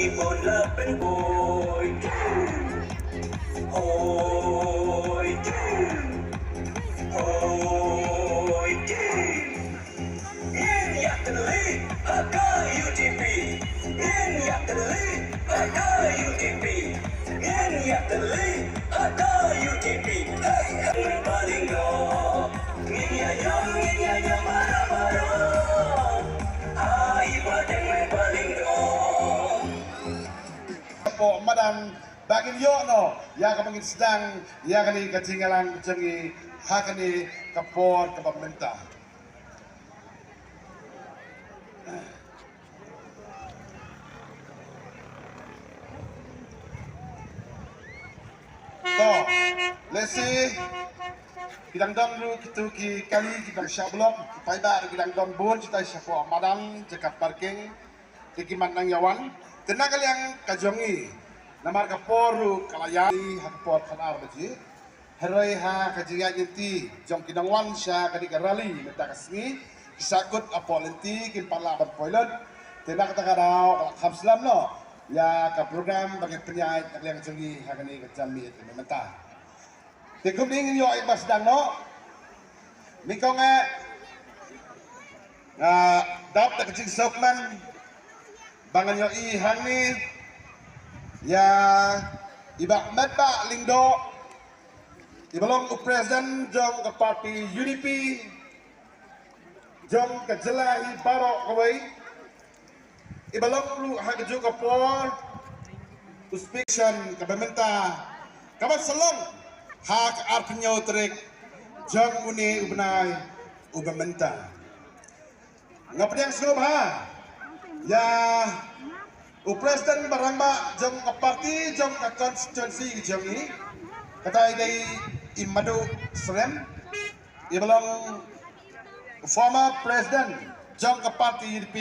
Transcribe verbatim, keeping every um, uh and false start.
Oi, oi, oi. Ngin ïa tylli ha ka U D P. Ngin ïa tylli ha ka U D P. Ngin ïa tylli ha ka U D P. Hey, hey, Balingo. Ngin ïa ïam, ngin ïa ïam baroh baroh. Ai ba dang me Balingo. Hapoh madan ba ngin ïoh noh ïa kaba ngin sdang ïa kane ka jingïalang jong ngi ha kane ka por kaba mynta. To, lehse ki dang don ruh kito ki kali ki dang shah block, ki paidbah ruh ki dang don bun shatai shapoh madan jaka parking. Te ki mat nang ïa wan. Te na ka liang ka jong ngi, namar ka por ruh ka la ïaid ha ka por khatar baje. Hynrei ha ka jingïaid lynti jong ki nongwan sha kane ka rally mynta ka sngi, ki sah kut hapoh lynti, kin pat lah ban poi lut. Te na kata ka daw ka la kham slem noh ïa ka program ba ngi pynïaid na ka liang jong ngi ha kane ka janmiet mynta. Te kumne ngin ïoh ïa ba sdang noh. Nyngkong eh nga dap da ka jingsngewkmen ba ngan ïohi hangne ïa i Bah Metbah Lyngdoh, i ba long u president jong ka party U D P jong ka jylla hi baroh kawei, i ba long ruh ha kajuh ka por u speaker kaba mynta, kaba sa long ha ka arphew hynñiew tarik jong une u bnai uba mynta. Nga pdiang sngewbha ïa u president ba rangbah jong ka party jong ka constituency jong ngi, kata i dei i Madu Syriem, i ba long former president jong ka party U D P.